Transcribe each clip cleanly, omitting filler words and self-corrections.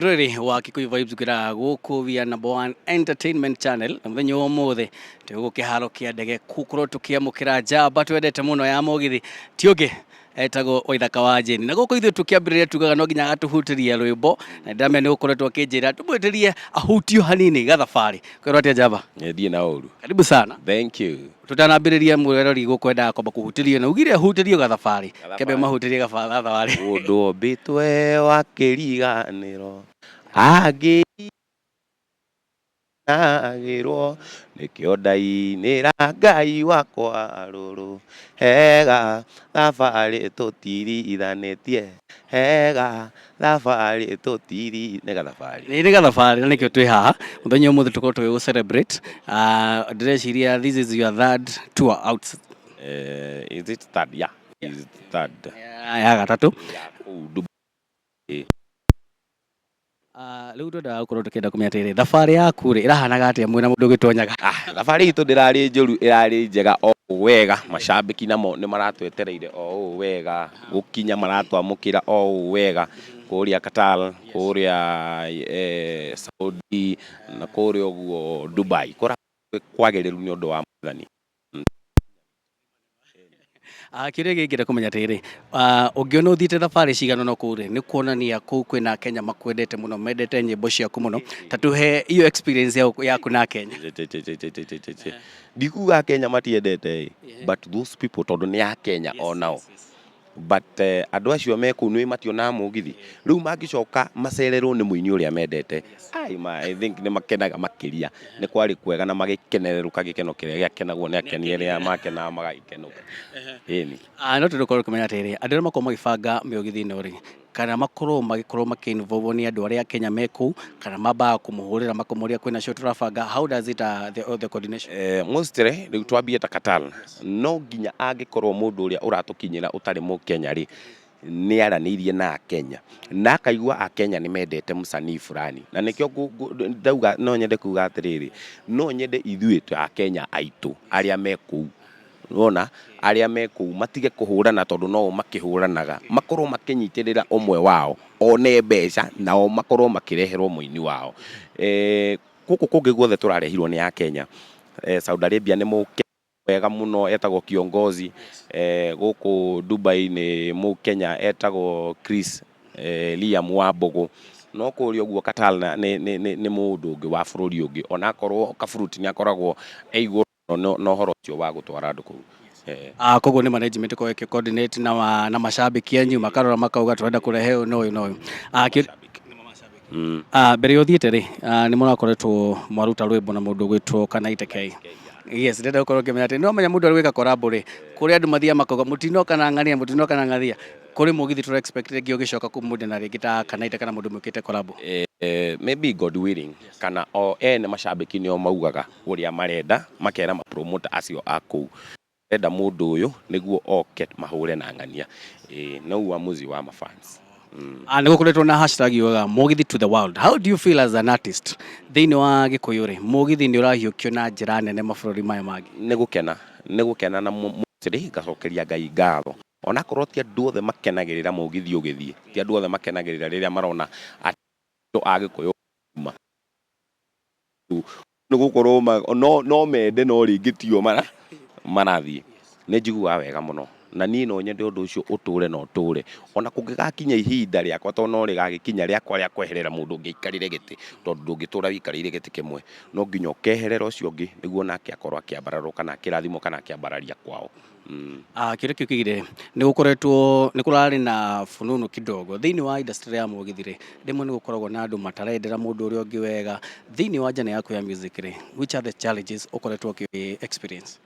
Rĩrĩ wa Kikuyu Vibes ngwĩraga gũkũ we are number one entertainment channel na mũthenya wa ũmũthĩ twĩ gũkũ kĩharo kĩa ndege gũkorwo tũkĩamũkĩra njamba twendete mũno ya mũgithi ti ũngĩ etagwo Waithaka wa Jane. Na gũkũ ithuĩ tũkĩambĩrĩria tugaga no nginya agatũhutĩria rwĩmbo na ndĩramenya nĩ gũkoretwo akĩnjĩra tũmwĩtĩrie ahutio hanini gathabarĩ. Kwĩrwo atĩa njamba? Ndiĩ na ũru. Karibu sana. Thank you. Tũtanambĩrĩria mwĩrori gũkwendaga kwamba kũhutĩrio na ugire hutĩrio gathabarĩ. Kembe mahutĩrie gathabarĩ. Mũndũ ombĩtwe wa kĩriganĩro angĩ agĩrwo nĩkĩo ndainĩra Ngai wakwa rũrũ hega thabarĩ tũtirithanĩtie hega thabarĩ tũtiri nĩ gathabarĩ. Nĩ gathabarĩ na nĩkĩo twĩ haha mũthenya ũmũthĩ tũkorwo tũgĩ celebrate. Ndĩreciria this is your third tour out. Is it third? Yeah, is third. Ya gatatũ. Ya kũu Dubai. Rĩu twendaga gũkorwo tũkĩenda kũmenya atĩrĩrĩ, thabarĩ yaku rĩ ĩrahanaga atĩa mwĩna mũndũ ũgĩtonyaga? Thabarĩ itũ ndĩrarĩ njũru, ĩrarĩ njega o ũũ wega, macambĩki namo nĩ maratwetereire o ũũ wega, gũkinya maratwamũkĩra o ũũ wega, kũrĩa Qatar, kũrĩa Saudi na kũrĩa ũguo Dubai, kũrarĩ kwagĩrĩru nĩ ũndũ wa Mwathani. Kĩũria gĩkĩ ngĩenda kũmenya atĩrĩrĩ, ũngĩona ũthiĩte thabarĩ cigana ũna kũu rĩ, nĩ kuonania kũu kwĩna Akenya makwendete mũno, mendete nyĩmbo ciaku mũno, ta tũhe iyo experience yaku na Akenya. Ndikuga Akenya matiendete ĩ, but those people tondũ nĩ Akenya onao. But andũ acio me kũu nĩ mationaga mũgithi, rĩu mangĩcoka macererwo nĩ mũini ũrĩa mendete, ai ma I think nĩ makenaga makĩria, nĩ kwarĩ kwega na magĩkenererũka gĩkeno kĩrĩa gĩakenagwo nĩ akeni arĩa makenaga magagĩkenũka. Ĩni. No tũkorwo tũkĩmenya atĩrĩrĩ, andũ arĩa makoragwo magĩbanga mĩũgithi ĩno rĩ, kana makorwo magĩkorwo makĩ involve nĩ andũ arĩa Kenya me kũu, kana mambaga kũmũhũrĩra makamũria kwĩna show tũrabanga, how does it the coordination? Mostly rĩu twambie ta Qatar, no nginya angĩkorwo mũndũ ũrĩa ũratũkinyĩra ũtarĩ mũkenya rĩ, nĩ aranĩirie na Akenya na akaigua Akenya nĩ mendete msanii fulani, na nĩkĩo ndauga no nyende kuga atĩrĩrĩ, no nyende ithuĩ ta Akenya aitũ arĩa me kũu, wona arĩa me kũu matige kũhũrana tondũ no o makĩhũranaga, makorwo makĩnyitĩrĩra ũmwe wao one mbeca nao makorwo makĩreherwo mũini wao. Gũkũ kũngĩ guothe tũrarehirwo nĩ Akenya, Saudi Arabia nĩ mũkenya wega mũno etagwo Kiongozi, gũkũ Dubai nĩ mũkenya etagwo Chris Liam Wambũgũ, no kũrĩa ũguo Qatar nĩ mũndũ ũngĩ wa bũrũri ũngĩ, onakorwo Kaburuti nĩ akoragwo e igũrũ na ũhoro ũcio wa gũtwara andũ kũu. Koguo nĩ management ĩkoragwo ĩkĩ coordinate na macambĩki anyu makarora makauga tũrenda kũrehe ũyũ na ũyũ na ũyũ. Mbere ya ũthiĩte rĩ, nĩ mũrakoretwo mwaruta rwĩmbo na mũndũ ũgwĩtwo Kanaita K. Yes, ndĩrenda gũkorwo ngĩmenya atĩ nĩ wamenya mũndũ arĩ gwĩka collab rĩ, kũrĩ andũ mathiaga makauga mũtinoka na ng'ania, mũtinoka na ng'athia. Kũrĩ mũgithi tũra expect rĩngĩ ũgĩcoka kũu mũndũ na rĩngĩ ta Kanaita kana mũndũ mwĩkĩte collab. Maybe God willing, kana o ene macambĩki nĩo maugaga ũrĩa marenda, makera ma promoter acio a kũu, marenda mũndũ ũyũ nĩguo oke mahũre na ng'ania. Ĩĩ no uamuzi wa ma fans. Nĩ gũkoretwo na hashtag yugaga mũgithi to the world. How do you feel as an artist thĩinĩ wa Gĩkũyũ rĩ, mũgithi nĩ ũrahiũkio na njĩra nene mabũrũri maya mangĩ? Nĩ gũkena, nĩ gũkena na mostly ngacokeria Ngai ngatho. Onakorwo ti andũ othe makenagĩrĩra mũgithi ũgĩthiĩ, ti andũ othe makenagĩrĩra rĩrĩa marona andũ a Gĩkũyũ ma nĩ gũkorwo no mende no rĩngĩ tio marathiĩ. Nĩ njiguaga wega mũno na niĩ no nyende ũndũ ũcio ũtũre na ũtũre. Ona kũngĩgakinya ihinda rĩakwa tondũ no rĩgagĩkinya rĩakwa rĩa kweherera mũndũ ũngĩ aikarĩre gĩtĩ, tondũ ndũngĩtũra ũikarĩire gĩtĩ kĩmwe. No nginya ũkeherera ũcio ũngĩ nĩguo nake akorwo akĩambararwo kana akĩrathimwo kana akĩambararia kwao. Kĩũria kĩu kĩgire nĩ gũkoretwo nĩ kũrarĩ na fununu kidogo thĩinĩ wa industry ya mũgithi rĩ, rĩmwe nĩ gũkoragwo na andũ matarendera mũndũ ũrĩa ũngĩ wega. Thĩinĩ wa journey yaku ya music rĩ, which are the challenges ũkoretwo ũkĩ experience?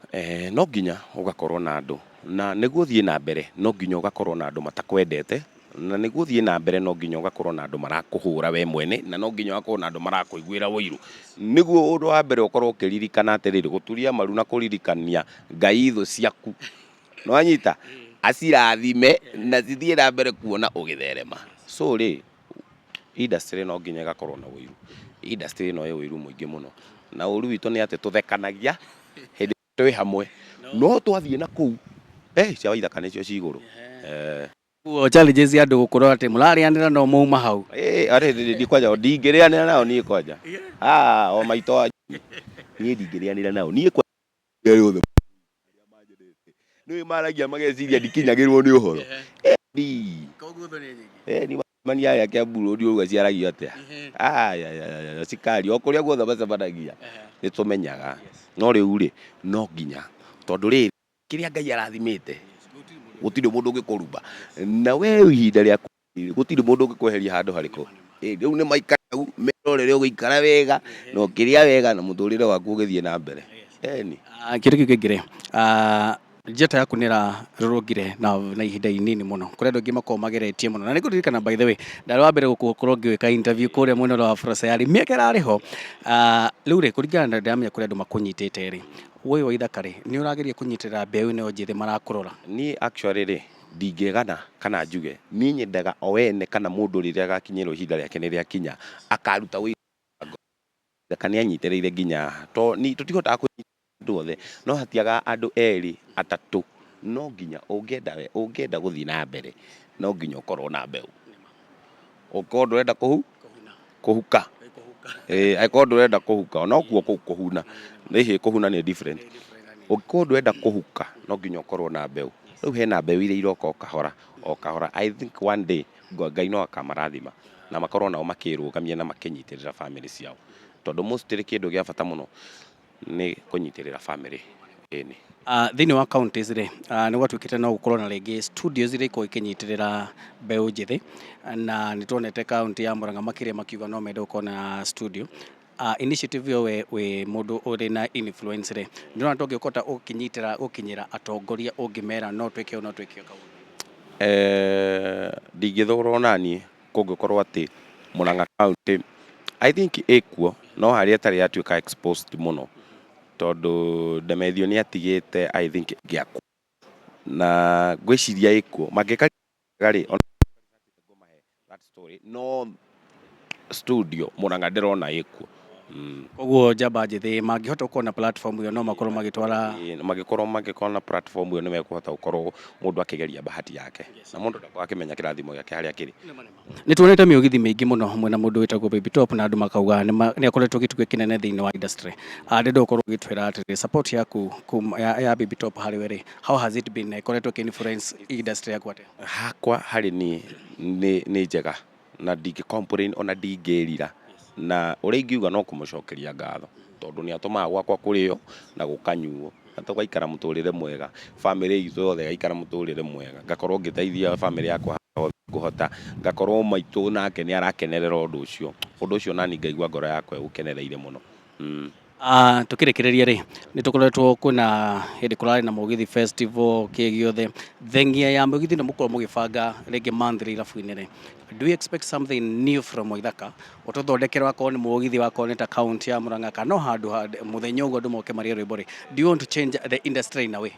No nginya ũgakorwo na andũ, na nĩguo ũthiĩ na mbere no nginya ũgakorwo na andũ matakwendete, na nĩguo ũthiĩ na mbere no nginya ũgakorwo na andũ marakũhũra we mwene, na no nginya ũgakorwo na andũ marakũiguĩra ũiru. Nĩguo ũndũ wa mbere ũkorwo ũkĩririkana atĩrĩrĩ, gũturia maru na kũririkania Ngai thũ ciaku, nĩwanyita, acirathime na cithiĩ na mbere kuona ũgĩtherema. So rĩ, industry no nginya ĩgakorwo na ũiru. Industry ĩno ĩ ũiru mũingĩ mũno, na ũru witũ nĩ atĩ tũthekanagia hĩndĩ twĩ hamwe, no twathiĩ na kũu, cia Waithaka nĩcio ci igũrũ. Koguo challenges ya andũ gũkorwo atĩ mũrarĩanĩra no mauma hau. Ĩĩ arĩ ndi kwanja ndingĩrĩanĩra nao niĩ kwanja. Ah, o maitũ wa niĩ ndingĩrĩanĩra nao niĩ kwanja othe nĩ maragia mageciria ndikinyagĩrwo nĩ ũhoro. Ndi. Koguo thũ nĩ nyingĩ. Eh, ni mani aya Kiambu Road ũguo ciaragio atĩa? Aya, cikari o kũrĩa guothe macemanagia nĩ tũmenyaga. No rĩu rĩ, no nginya tondũ rĩrĩ kĩrĩa Ngai arathimĩte gũtirĩ mũndũ ũngĩkũruma na we ihinda rĩaku gũtirĩ mũndũ ũngĩkweheria handũ harĩkũ. Rĩu nĩ maikara hau merorere ũgĩikara wega na ũkĩrĩa wega na mũtũrĩre waku ũgĩthiĩ na mbere. Ĩni. Kĩndũ kĩu kĩngĩ rĩ, njata yaku nĩ ĩrarũrũngire na ihinda inini mũno. Kũrĩ andũ aingĩ makoragwo mageretie mũno. Na nĩ ngũririkana by the way, ndarĩ wa mbere gũkorwo ngĩgwĩka interview kũrĩa mwena ũrĩa wa Afro Sayari mĩaka ĩrarĩ ho. Rĩu rĩ, kũringana na ndĩramenya kũrĩ andũ makũnyitĩte rĩ, wee Waithaka rĩ, nĩ ũrageria kũnyitĩrĩra mbeũ ĩno njĩthĩ marakũrora? Niĩ actually rĩ, ndingĩgana kana njuge, niĩ nyendaga o ene kana mũndũ rĩrĩa agakinyĩrwo ihinda rĩake nĩ rĩakinya, akaruta ũira Waithaka nĩ anyitĩrĩire nginya to tũtihotaga kũnyita andũ othe, no hatiagaga andũ erĩ atatũ, no nginya ũngĩenda we ũngĩenda gũthiĩ na mbere no nginya ũkorwo na mbeũ. Ũngĩkorwo ndũrenda kũhuka, ĩĩ angĩkorwo ndũrenda kũhuka onokuo kũu kũhuna, ĩhĩ kũhuna nĩ different. Ũngĩkorwo ndũrenda kũhuka no nginya ũkorwo na mbeũ. Rĩu hena mbeũ iria iroka o kahora o kahora, I think one day Ngai no akamarathima na makorwo nao makĩrũgamia na makĩnyitĩrĩra bamĩrĩ ciao. Tondũ mostly kĩndũ gĩa bata mũno nĩ kũnyitĩrĩra bamĩrĩ, ĩni. Thĩinĩ wa counties rĩ, nĩ gwatuĩkĩte no gũkorwo na rĩngĩ studios iria ikoragwo ikĩnyitĩrĩra mbeũ njĩthĩ, na nĩ tuonete kaũntĩ ya Murang'a makĩria makiuga no mende gũkorwo na studio. Initiative ĩyo we wĩ mũndũ ũrĩ na influence rĩ, ndũrona ta ũngĩhota gũkĩnyitĩra gũkinyĩra atongoria ũngĩmera no twĩke ũũ no twĩke ũũ? Ndingĩthũra onaniĩ kũngĩkorwo atĩ Murang'a county I think ĩkuo no harĩa ĩtarĩ yatuĩka exposed mũno tondũ Ndemethio nĩ atigĩte I think ĩngĩakwo na ngwĩciria ĩkuo mangĩka rĩ ngũmahe that story no studio Murang'a ndĩrona ĩkuo. Koguo njamba njĩthĩ mangĩhota gũkorwo na platform ĩyo no makorwo magĩtwara Mangĩkorwo mangĩkorwo na platform ĩyo nĩ mekũhota gũkorwo mũndũ akĩgeria bahati yake na mũndũ ndakorwo akĩmenya kĩrathimo gĩake harĩa kĩrĩ. Nĩ tuonete mĩũgithi mĩingĩ mũno mwena mũndũ wĩtagwo Baby Top na andũ makauga nĩ akoretwo gĩtugĩ kĩnene thĩinĩ wa industry. Ndĩrenda ũkorwo ũgĩtwĩra atĩrĩ, support yaku kuma ya Baby Top harĩ we rĩ, how has it been na ĩkoretwo ĩkĩ influence industry yaku atĩa? Hakwa harĩ niĩ nĩ njega na ndingĩ complain ona ndingĩrira na ũrĩa ingiuga no kũmũcokeria ngatho tondũ nĩ atũmaga gwakwa kũrĩo na gũkanyuo na tũgaikara mũtũrĩre mwega, bamĩrĩ itũ yothe ĩgaikara mũtũrĩre mwega, ngakorwo ngĩteithia bamĩrĩ yakwa harĩa hothe ngũhota, ngakorwo maitũ nake nĩ arakenerera ũndũ ũcio, ũndũ ũcio nani ngaigua ngoro yakwa ĩũkenereire mũno. Tũkĩrĩkĩrĩria rĩ, nĩ tũkoretwo kwĩna hĩndĩ kũrarĩ na mũgithi festival kĩ gĩothe, thengia ya mũgithi nĩ mũkoragwo mũgĩbanga rĩngĩ monthly irabu-inĩ rĩ, do you expect something new from Waithaka? Ũtũthondekere wakorwo nĩ mũgithi wakorwo nĩ ta county ya Murang'a kana no handũ mũthenya ũguo andũ moke marĩe rwĩmbo rĩ, do you want to change the industry in a way?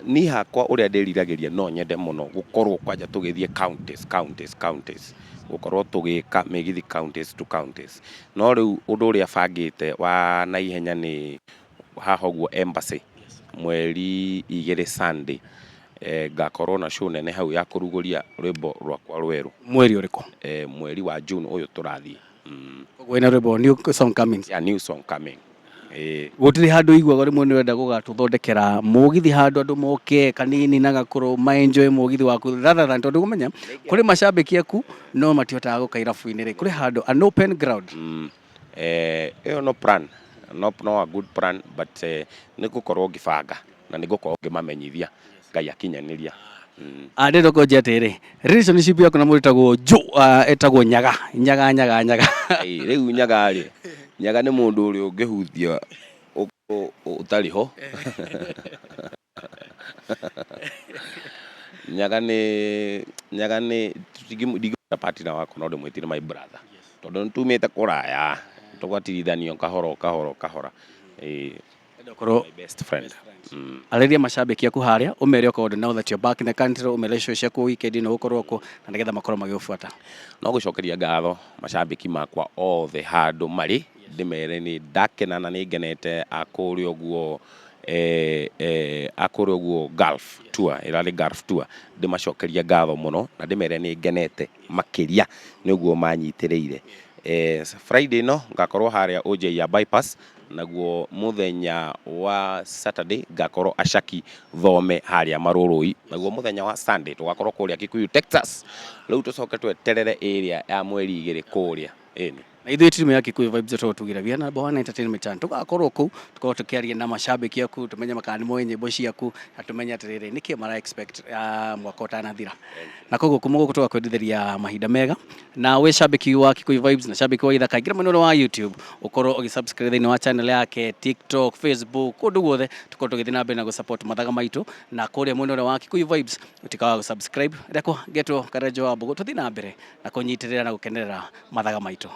Niĩ hakwa ũrĩa ndĩriragĩria no nyende mũno gũkorwo kwanja tũgĩthiĩ counties counties counties gũkorwo tũgĩka mĩgithi counties to counties. No rĩu ũndũ ũrĩa bangĩte wa naihenya nĩ haha ũguo Embassy mweri 2 Sunday, ngakorwo na show nene hau ya kũrugũria rwĩmbo rwakwa rwerũ. Mweri ũrĩkũ? Mweri wa June ũyũ tũrathiĩ. Koguo wĩna rwĩmbo new song coming? Yeah, new song coming. Gũtirĩ handũ ũiguaga rĩmwe nĩ ũrenda gũgatũthondekera mũgithi handũ andũ moke kanini na gakũrũ ma enjoy mũgithi waku rather than tondũ ũmenye kũrĩ macambĩki aku no matihotaga gũka irabu-inĩ rĩ, kũrĩ handũ an open ground. Ĩyo no plan, no, no a good plan but nĩ ngũkorwo ngĩbanga na nĩ ngũkorwo ngĩmamenyithia Ngai akinyanĩria. Ndĩrenda kũnjia atĩrĩrĩ, relationship yaku na mũndũ wĩtagwo Joe etagwo Nyaga Nyaga Nyaga Nyaga. Rĩu Nyaga rĩ, Nyaga nĩ mũndũ ũrĩa ũngĩhutia ũtarĩ ho. Nyaga nĩ Nyaga nĩ ndingĩmwĩta partner wakwa no ndĩmwĩtire my brother tondũ nĩ tumĩte kũraya tũgatirithanio kahora o kahora o kahora. Ĩĩ. My best friend. Arĩria macambĩki aku harĩa ũmere okorwo now that you're back in the country, ũmere show ciaku weekend ĩno ũgũkorwo kuo na nĩgetha makorwo magĩgũbuata. No gũcokeria ngatho macambĩki makwa othe handũ marĩ, ndĩmere nĩ ndakena na nĩ ngenete a kũrĩa ũguo A kũrĩa ũguo Gulf Tour, ĩrarĩ Gulf Tour, ndĩmacokerie ngatho mũno na ndĩmere nĩ ngenete makĩria nĩ ũguo manyitĩrĩire. Friday ĩno ngakorwo harĩa Ũnjeia Bypass, naguo mũthenya wa Saturday ngakorwo Ashaki Thome harĩa Marũrũi, naguo mũthenya wa Sunday tũgakorwo kũrĩa Kikuyu Texas. Rĩu tũcoke tweterere ĩrĩa ya mweri 2 kũrĩa ĩni. Na ithuĩ timu ya Kikuyu Vibes tũgũtugĩra we are number one entertainment channel, tũgakorwo kũu, tũkorwo tũkĩaria na mashabiki aku, tũmenye kana nĩ moĩ nyĩmbo ciaku na tũmenye atĩrĩrĩ, nĩkĩ mara expect mwaka ũtanathira. Na koguo kuma gũkũ tũgakwendithĩria mahinda mega, na wĩ shabiki wa Kikuyu Vibes na shabiki wa Ithaka, ingĩra mwena ũrĩa wa YouTube, ũkorwo ũgĩsubscribe thĩinĩ wa channel yake, TikTok, Facebook, kũndũ guothe tũkorwo tũgĩthiĩ na mbere na gũsupport mathaga maitũ. Na kũrĩa mwena ũrĩa wa Kikuyu Vibes, ũtikaga gũsubscribe. Rekwo ngetwo Karenjo wa Mbũgũ, tũthiĩ na mbere na kũnyitĩrĩra na gũkenerera mathaga maitũ.